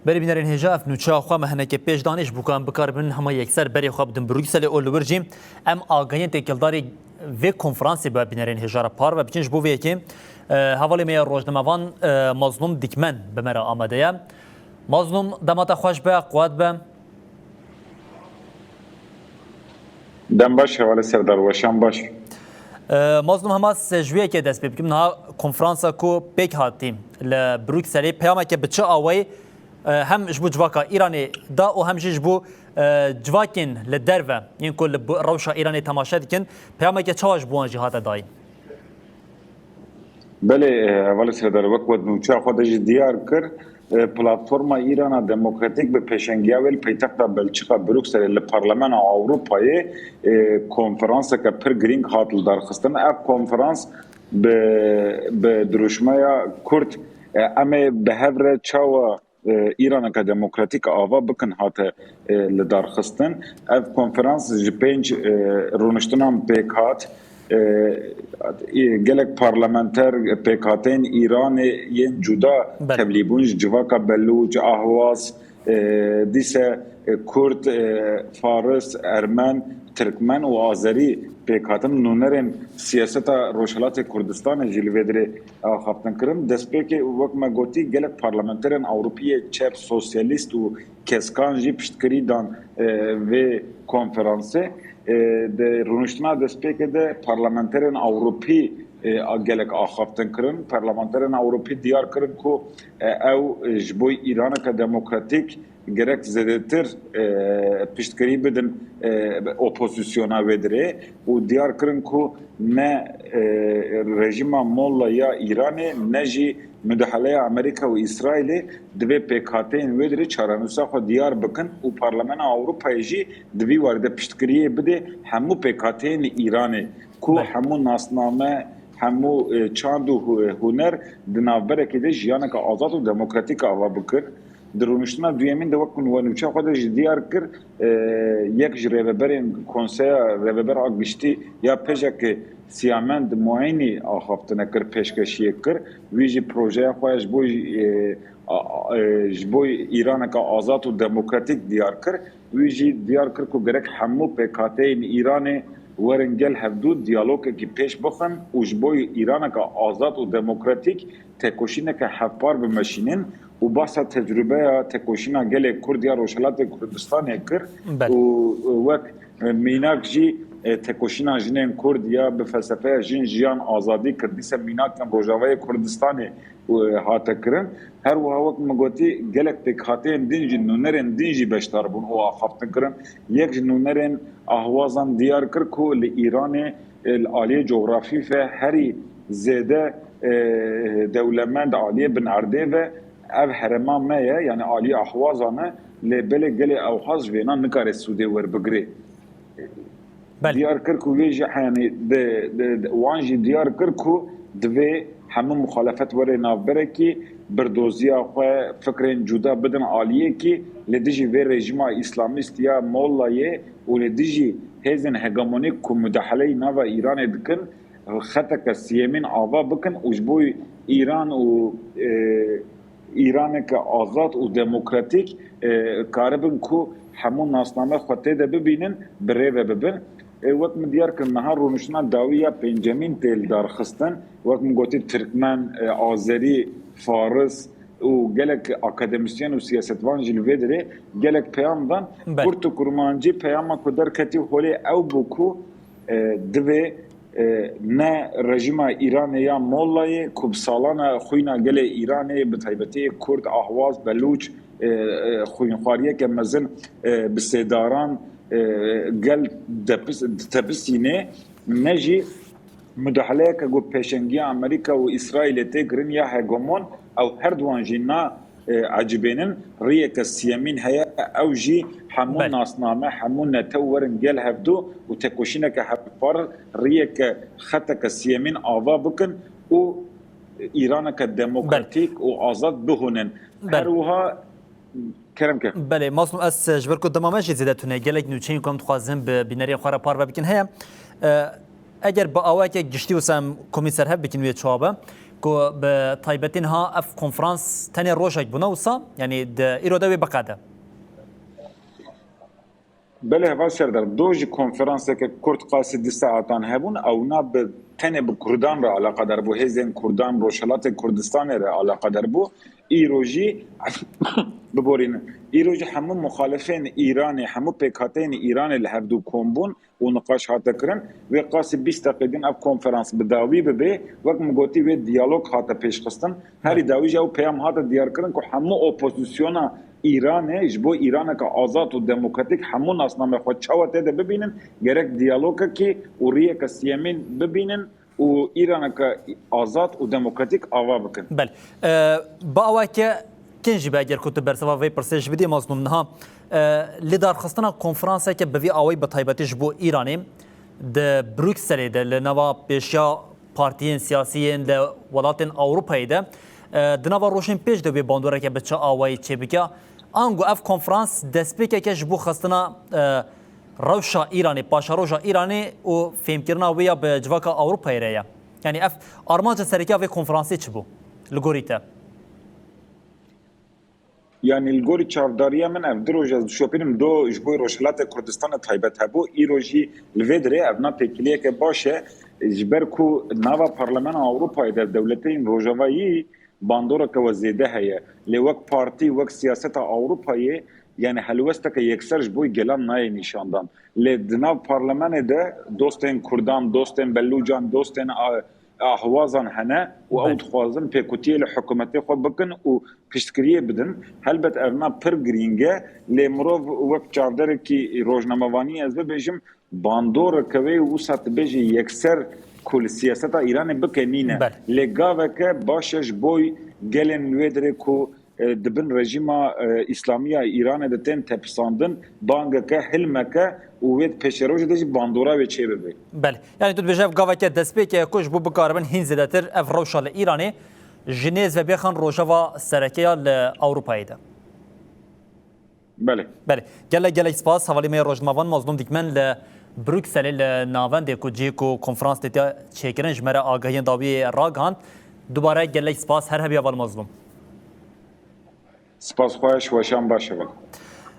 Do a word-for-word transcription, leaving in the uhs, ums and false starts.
Berê bînerên hêja, ev nûçeya xwe me hinekê pêş danî, ji bo ku em bikaribin hema yekser berê xwe bidin Brukselê û li wir jî em agahiyên têkildarî vê konferansê bi bînerên hêja re parve bikin. Ji bo vê yekê, e, hevalê me ya rojnamevan, e, Mazlûm Dikmen bi me re amade ye. Mazlûm, dema te xweş be, quwet be. Dem baş, hevalê Serdar, weşan baş. E, Mazlûm, hema ez ji wê yekê dest pê bikim. Niha konferansa ku pêk hatî li Brukselê, peyameke bi çi awayî, e, hem ji bo civaka Îranê da û hem jî ji bo, e, civakên li derve, yên ku li bo rewşa Îranê temaşe dikin, peyameke çawa ji bo wan jî hate dayîn? Belê, e, hevalê Serdar, wek we di nûçeya xwe de jî diyar kir, e, Platforma Îrana Demokratîk bi pêşengiya wê li paytexta Belçika Brukselê li Parlemena Ewropayê, e, konferanseke pir girîng hat lidarxistin. Ev konferans bi, bi dirûşmeya Kurd, e, em ê bi hev re çawa e, Îraneke demokratîk ava bikin hate, e, lidarxistin. Ev konferans ji pênc, e, rûniştinan pêk hat. E, gelek parlamenter pêkhateyên Îranê yên cuda Belê. tevlî bûn, ji civaka Belûç, Ahwaz, e, dîse, e, Kurd, e, Faris, Ermen, Tirkmen û Azerî pêk hatin. Nûnerên siyaseta Rojhilatê Kurdistanê jî li vê dirê axaftin kirin. Destpêkê, wek me gotî, gelek parlamenterên Ewropî yê çep, sosyalîst û keskan jî piştgirî dan, e, vê konferansê. E, di rûniştina destpêkê de parlamenterên Ewropî, e, a gelek axaftin kirin. Parlamenterên Ewropî diyar kirin ku, e, ew, e, ji bo Îraneke demokratîk gerek zêdetir, e, piştgirî bidin, e, opozisyona wê dirê û diyar kirin ku ne, e, rejîma molla ya Îranê, ne jî mudahaleya Amerîka û Îsraîlê divê pêkhateyên wê dirê çarenûsa xwe diyar bikin û Parlemena Ewropayê jî di vî warî de piştgiriyê bidê hemû pêkhateyên Îranê ku Belê. hemû nasname, hemû, e, çand û hu-, huner di navberekê de jiyaneke azad û demokratîk ava bikin. Di rûniştina duyemîn de, wek ku we nûçeya xwe de jî diyar kir, e, yek ji rêveberên Konseya Rêveber a Giştî ya pêşeke Siyamend Mueynî axaftinê kir, pêşkeşiyê kir. Wî jî projeya xwe ya ji bo, e, a, a, e, ji bo Îraneke azad û demokratîk diyar kir. Wî jî diyar kir ku gerek hemû pêkhateyên Îranê werin gel hevdû diyalogekî pêş bixin û ji bo Îraneke azad û demokratîk tekoşîneke hevpar bimeşînin û bahsa tecrûbeya tekoşîna gelê Kurd ya Rojhilatê Kurdistanê kir Belê. û wek mînak jî, e, tekoşîna jinên Kurd ya bi felsefeya Jin, Jiyan, Azadî kir. Dîse mînakên Rojavayê Kurdistanê, e, hate kirin. Her wiha wek min gotî, gelek pêkhateyên din jî, nûnerên din jî beşdar bûn û axaftin kirin. Yek ji nûnerên ahwazan diyar kir ku li Îranê, e, li aliyê cografî ve herî zêde, e, dewlemend aliyê binerdê ve ev herêma me ye, yani aliyê ahwazan e, lê belê gelê Ewhaz ji vêna nikare sûdê werbigirê. Belê. Diyar kir ku wê jî, yani, di, di, di, wan jî diyar kir ku divê hemû muxalefet were navberekî, birdoziya xwe, fikrên cuda bidin aliyekî, li dijî vê rejîma îslamîst ya mollayê û li dijî hêzên hegemonîk ku mudaheleyî nava Îranê dikin, xeteke siyemîn ava bikin û ji bo Îran û, e, Îraneke azad û demokratîk, e, karibin ku hemû nasname xwe tê de bibînin, bi rê ve bibin. E, wek min diyar kir, niha rûniştina dawî ya pêncemîn tê lidarxistin. Wek min gotî, Tirkmen, e, Azerî, Faris û gelek akademisyen û siyasetvan jî li vê dirê gelek peyam dan. Belê. Kurt û kurmancî peyama ku derketî holê ew bû ku, e, divê, e, ne rejîma Îranê ya mollayê ku bi salan e xwîna gelê Îranê, bi taybetî Kurd, Ahwaz, Belûç, e, e, xwînxwariyeke mezin, e, bi sêdaran, e, gel depis-, ditepisîne, ne jî mudahaleyeke ku pêşengiya Amerîka û Îsraîlê tê kirin ya hegemon, ew her duwan jî na, e, ecibênin. Riyeke siyemîn heye, ew jî hemû Belê. nasname, hemû netew werin gel hevdû û tekoşîneke hevpar, riyeke, xeteke siyemîn ava bikin û Îraneke demokratîk Belê. û azad bihûnin. Belê. Her wiha Kerem ke. Belê, Mazlûm, ez ji ber ku dema me jî zêde tune, gelek nûçeyên ku em dixwazin bi bînerên xwe re parve bikin heye. E, eger bi awayeke giştî wisa em komî ser hev bikin wê çawa be, Ku bi taybetî niha ev konferans tenê rojek bûna wisa, yanî di îro de wê biqede. Belê, heval Serdar, do ji konferanseke kurt qasî du saetan hebûn, ewna bi tenê bi Kurdan re alaqedar bû, hêzên Kurdan, Rojhilatê Kurdistanê re alaqedar bû. Îro jî, biborînin, îro jî hemû muxalifên Îranê, hemû pêkhateyên Îranê li hevdû kom bûn û niqaş hate kirin. Wê qasî bîst deqî din ev konferans bi dawî bibe. Wek min gotî, wê diyalog hate pêşxistin. Herî dawî jî ew peyam hate diyarkirin ku hemû opozisyona Îranê ji bo Îraneke azad û demokratîk hemû nasnamê xwe çawa tê de bibînin, gerek diyalogekî û riyeke siyemîn bibînin û Îraneke azad û demokratîk ava bikin. Belê. E, bi awayeke kin jî be, eger ku tu bersiva vê pirsê ji bidî, Mazlûm, niha, e, lidarxistina konferanseke bi vî awayî, bi taybetî ji bo Îranê, di Brukselê de li nava pêşiya partiyên siyasî yên li welatên Ewropayê de, e, di nava rojên pêş de wê bandoreke bi çi awayî çêbike? Ango ev konferans destpêkeke ji bo xistina, e, rewşa Îranê, paşeroja Îranê û fêmkirina wê ya bi civaka Ewropayê re ye? Yanî ev armanca sereke ya vê konferansê çi bû li gorî te? Yanî li gorî çavdariya min, ev du roj ez dişopînim, do ji bo Rojhilatê Kurdistanê taybet hebû, îro jî li vê dirê ev na têkiliyeke baş e, ji ber ku nava Parlemena Ewropayê de dewleteyên Rojavayî bandoreke we zêde heye. Lê wek partî, wek siyaseta Ewropayê, yanî helwesteke yekser ji bo gelan nayê nîşandan. Lê di nav Parlemenê de dostên Kurdan, dostên Belûcan, dostên a-, Ahwazan hene û ew Belê. dixwazin pêkutiyê li hikûmetê xwe bikin û piştgiriyê bidin. Helbet evna pir girîng e, lê mirov wek çavderekî rojnamevanî ez bibêjim, bandoreke wê wisa tu bêjî yekser ku li siyaseta Îranê bike nîne. Belê. Lê gaveke baş e ji bo gelên wê dirê ku, e, di bin rejîma, e, Îslamî ya Îranê de tên tepisandin, bangeke, hilmeke û wê di pêşerojê de jî bandora wê çêbibe. Belê. Yanî tu dibêje ev gaveke destpêkê ye ku ji bo bikaribin hîn zêdetir ev rewşa li Îranê ji nêz ve bêxin rojeva sereke ya li Ewropayê de. Belê. Belê. Gelek, gelek spas. Hevalê me yê rojnamevan Mazlûm Dîkmen li Brukselê, li navendê ku cihê ku konferans tê çêkirin, ji me re agahiyên dawiyê ragihand. Dubare gelek spas. Her hebî heval Mazlûm. Spas xweş, weşan baş heval.